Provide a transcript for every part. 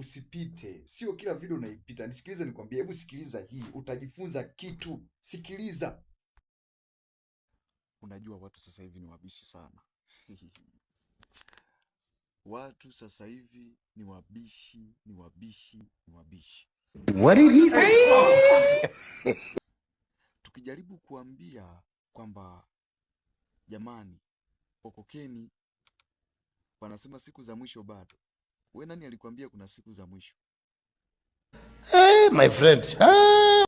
Usipite, sio kila video unaipita. Nisikilize nikwambie, hebu sikiliza hii, utajifunza kitu. Sikiliza. Unajua watu sasa hivi ni wabishi sana. Watu sasa hivi ni wabishi, ni wabishi, ni wabishi. What did he say? Tukijaribu kuambia kwamba jamani, okokeni, wanasema siku za mwisho bado. We, nani alikwambia kuna siku za mwisho? Hey, my friend. Ah.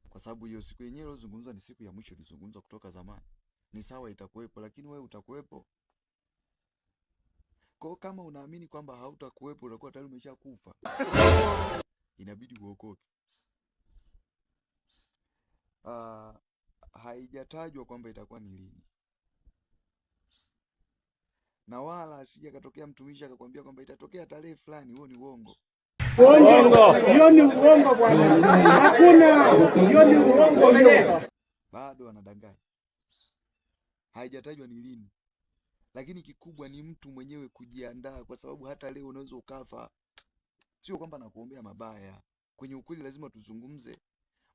Kwa sababu hiyo siku yenyewe iliyozungumzwa ni siku ya mwisho, ilizungumzwa kutoka zamani. Ni sawa itakuwepo, lakini wewe utakuwepo? Kwa hiyo kama unaamini kwamba hautakuwepo, utakuwa tayari umeshakufa. Inabidi uokoke. Haijatajwa kwamba itakuwa ni lini, na wala asije akatokea mtumishi akakwambia kwamba itatokea tarehe fulani. Huo ni uongo. Uongo. Hiyo ni uongo bwana. Hakuna. Hiyo ni uongo hiyo. Bado wanadanganya. Haijatajwa ni lini, lakini kikubwa ni mtu mwenyewe kujiandaa, kwa sababu hata leo unaweza ukafa. Sio kwamba nakuombea mabaya, kwenye ukweli lazima tuzungumze.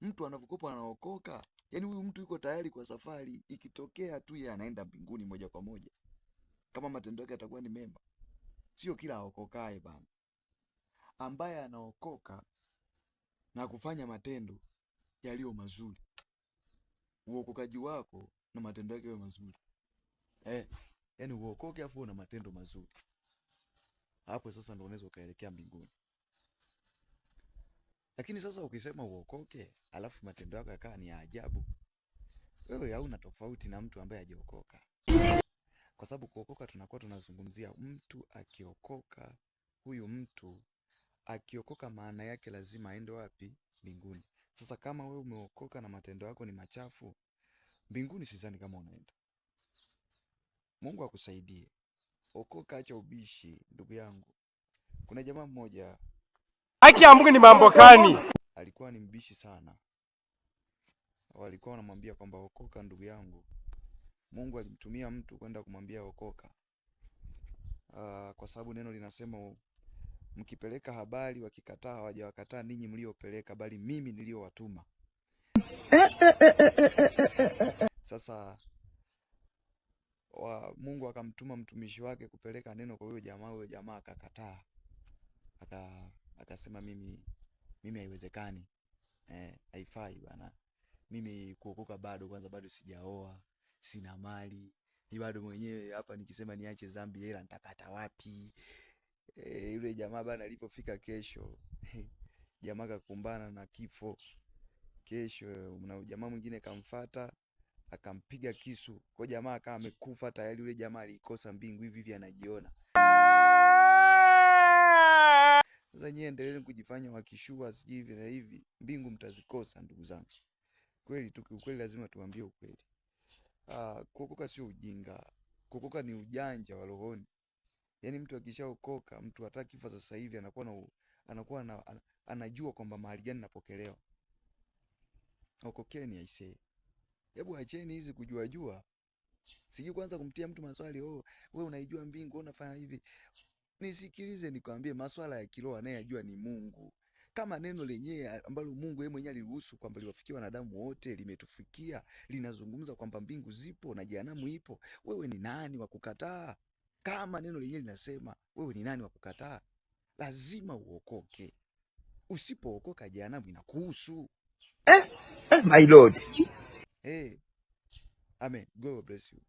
Mtu anavyokopa anaokoka, yaani huyu mtu yuko tayari kwa safari, ikitokea tu yeye anaenda mbinguni moja kwa moja, kama matendo yake yatakuwa ni mema. Sio kila aokokae bana, ambaye anaokoka na kufanya matendo yaliyo mazuri, uokokaji wako na matendo yake yawe mazuri. Yani uokoke afu una matendo mazuri, hapo sasa ndo unaweza ukaelekea mbinguni. Lakini sasa ukisema uokoke alafu matendo yako yakawa ni ya ajabu, wewe hauna tofauti na mtu ambaye hajaokoka. Kwa sababu kuokoka tunakuwa tunazungumzia mtu akiokoka, huyu mtu akiokoka maana yake lazima aende wapi? Mbinguni. Sasa kama wewe umeokoka na matendo yako ni machafu, mbinguni sidhani kama unaenda. Mungu akusaidie. Okoka, acha ubishi ndugu yangu. Kuna jamaa mmoja Haki ya Mungu ni mambo gani? alikuwa ni mbishi sana. Walikuwa wanamwambia kwamba okoka ndugu yangu. Mungu alimtumia mtu kwenda kumwambia okoka. Kwa sababu neno linasema mkipeleka habari wakikataa, hawajawakataa ninyi mliopeleka, bali mimi niliyowatuma. Sasa Mungu akamtuma mtumishi wake kupeleka neno kwa huyo jamaa. Huyo jamaa akakataa, akasema mimi haiwezekani, haifai bana, mimi kuokoka bado, kwanza bado sijaoa, sina mali, ni bado mwenyewe hapa, nikisema niache dhambi hela nitapata wapi? Yule jamaa bana alipofika kesho jamaa kakumbana na kifo kesho, na jamaa mwingine kamfata akampiga kisu, kwa jamaa akawa amekufa tayari. Yule jamaa alikosa mbingu hivi hivi anajiona. Sasa nyie endeleeni kujifanya wakishua sijui hivi na hivi, mbingu mtazikosa ndugu zangu. Kweli tu, kiukweli lazima tuambie ukweli. Kuokoka sio ujinga, kuokoka ni ujanja wa rohoni. Yaani mtu akishaokoka, mtu hata kifa sasa hivi anakuwa na, anakuwa na, anajua kwamba mahali gani napokelewa. Okokeni aisee. Hebu acheni hizi kujua jua. Sijui kwanza kumtia mtu maswali, oh, wewe unaijua mbingu, unafanya hivi. Nisikilize nikwambie, maswala ya kiroho anayejua ni Mungu. Kama neno lenyewe ambalo Mungu yeye mwenyewe aliruhusu kwamba liwafikie wanadamu wote limetufikia, linazungumza kwamba mbingu zipo na jehanamu ipo, wewe ni nani wa kukataa? Kama neno lenyewe linasema, wewe ni nani wa kukataa? Lazima uokoke. Usipookoka jehanamu inakuhusu. My Lord. Hey, amen. God bless you.